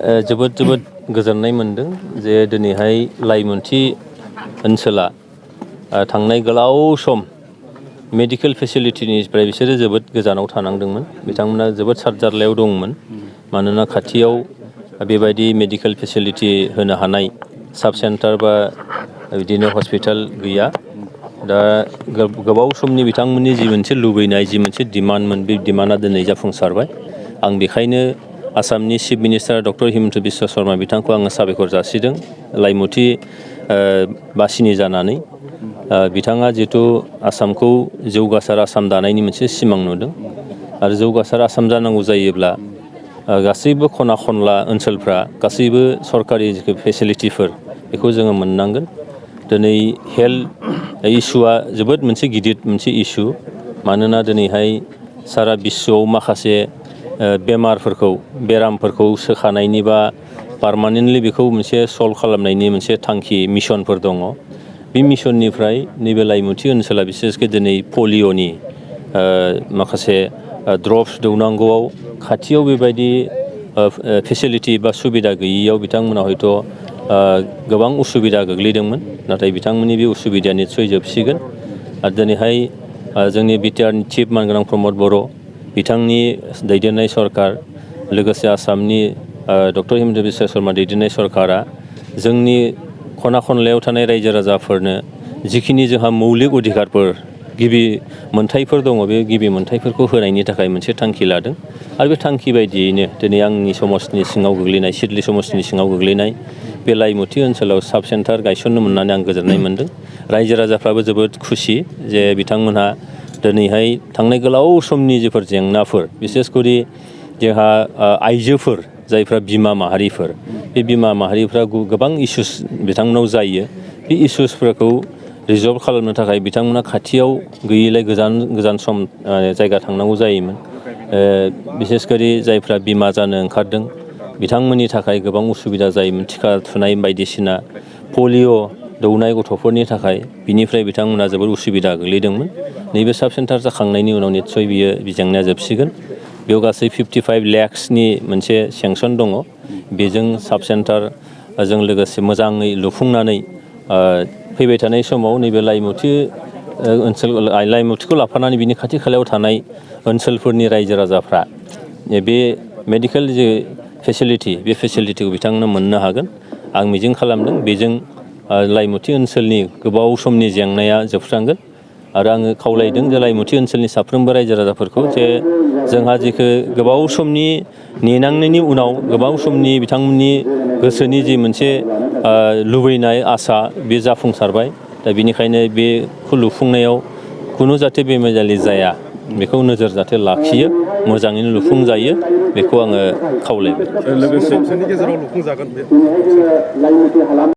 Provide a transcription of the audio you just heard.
जोबोद गोजोननाय मोनदों जे दिनैहाय लाइमोनथि ओनसोला थांनाय गोलाव सम मेडिकेल फेसिलिटिनिफ्राय बिसोरो जोबोद गोजानाव थानांदोंमोन। बिथांमोना जोबोद सातजारलायाव दंमोन, मानोना खाथियाव बेबायदि मेडिकेल फेसिलिटि होनो हानाय साब सेन्टार बा बिदिनो हस्पिटाल गैया। दा गोबाव समनि बिथांमोननि जि मोनसे लुबैनाय, जि मोनसे डिमान्डमोन, बे डिमान्डआ दिनै जाफुंसारबाय। आं बेखायनो आसामनि chief minister doctor Himanta Biswa Sharma बिथांखौ आङो साबायखर जासिदों लाइमोनथि बासिनि जानानै। बिथाङा जिहेतु आसामखौ जौगासार आसाम दानायनि मोनसे सिमां नुदों आरो जौगासार आसाम जानांगौ जायोब्ला गासैबो खना खनला ओनसोलफ्रा गासैबो सरकारि फेसिलिटिफोर बेखौ जोङो मोननांगोन। दिनै हेल्थ इस्युआ जोबोद मोनसे गिदिर मोनसे इस्यु, मानोना दिनैहाय सारा बिश्वआव माखासे बेरामफोरखौ सोखानायनि बा पारमानेन्टलि बेखौ मोनसे सल्भ खालामनायनि मोनसे थांखि मिशनफोर दङ। बे मिशननिफ्राय नैबे लाइमोनथि ओनसोला बिसेसकै दिनै पलिअनि माखासे ड्रप्स दौनांगौआव खाथियाव बेबायदि फेसिलिटि बा सुबिदा गैयियाव बिथांमोना हयथ' गोबां उसुबिदा गोग्लैदोंमोन, नाथाय बिथांमोननि बे उसुबिदाया निस्सय जोबसिगोन। आरो दिनैहाय जोंनि बिटिआरनि चिफ मानगोनां प्रमद बर' बिथांनि दैदेननाय सरकार, लोगोसे आसामनि डक्टर हिमन्त बिश्व शर्मा दैदेननाय सरकारा जोंनि खना खनलायाव थानाय रायजो राजाफोरनो जिखिनि जोंहा मौलिक अधिकारफोर, गिबि मोनथायफोर दङ, बे गिबि मोनथायफोरखौ होनायनि थाखाय मोनसे थांखि लादों। आरो बे थांखि बायदियैनो दिनै आंनि समाजनि सिङाव गोग्लैनाय, सिडली समाजनि सिङाव गोग्लैनाय बे लाइमोनथि ओनसोलाव साब सेन्टार गायसननो मोननानै आं गोजोननाय मोनदों। रायजो राजाफ्राबो जोबोद खुसि जे बिथांमोनहा दिनैहाय थांनाय गोलाव समनि जिफोर जेंनाफोर, बिसेसकरि जोंहा आइजोफोर जायफ्रा बिमा माहारिफोर, बे बिमा माहारिफ्रा गोबां इसुस बिथांमोनाव जायो। बे इसुसफोरखौ रिजल्भ खालामनो थाखाय बिथांमोना खाथियाव गैयैलाय गोजान सम जायगा थांनांगौ जायोमोन। बिसेसकरि जायफ्रा बिमा जानो ओंखारदों बिथांमोननि थाखाय गोबां उसुबिदा जायोमोन, टिका थुनाय बायदिसिना पलिअ दौनाय गथ'फोरनि थाखाय, बिनिफ्राय बिथांमोना जोबोद उसुबिदा गोग्लैदोंमोन। नैबे साब सेन्टार जाखांनायनि उनाव निस्सय बियो जेंनाया जोबसिगोन। बेयाव गासै 55 लाखसनि मोनसे सेंसन दङ। बेजों साब सेन्टारजों लोगोसे मोजाङै लुफुंनानै फैबाय थानाय समाव नैबे लाइमोनथिखौ लाफानानै बिनि खाथि खालायाव थानाय ओनसोलफोरनि रायजो राजाफ्रा बे मेडिकेल जे फेसिलिटि, बे फेसिलिटिखौ बिथांमोना मोननो हागोन। आं मिजिं खालामदों बेजों लाइमोनथि ओनसोलनि गोबाव समनि जेंनाया जोबस्रांगोन। आरो आङो खावलायदों जे लाइमोनथि ओनसोलनि साफ्रोमबो रायजो राजाफोरखौ जे जोंहा जेखौ गोबाव समनि नेनांनायनि उनाव गोबाव समनि बिथांमोननि गोसोनि जि मोनसे लुबैनाय आसा, बे जाफुंसारबाय। दा बेनिखायनो बेखौ लुफुंनायाव खुनु जाहाथे बेमेजालि जाया, बेखौ नोजोर जाहाथे लाखियो, मोजाङैनो लुफुंजायो, बेखौ आङो खावलायबाय। लोगोसे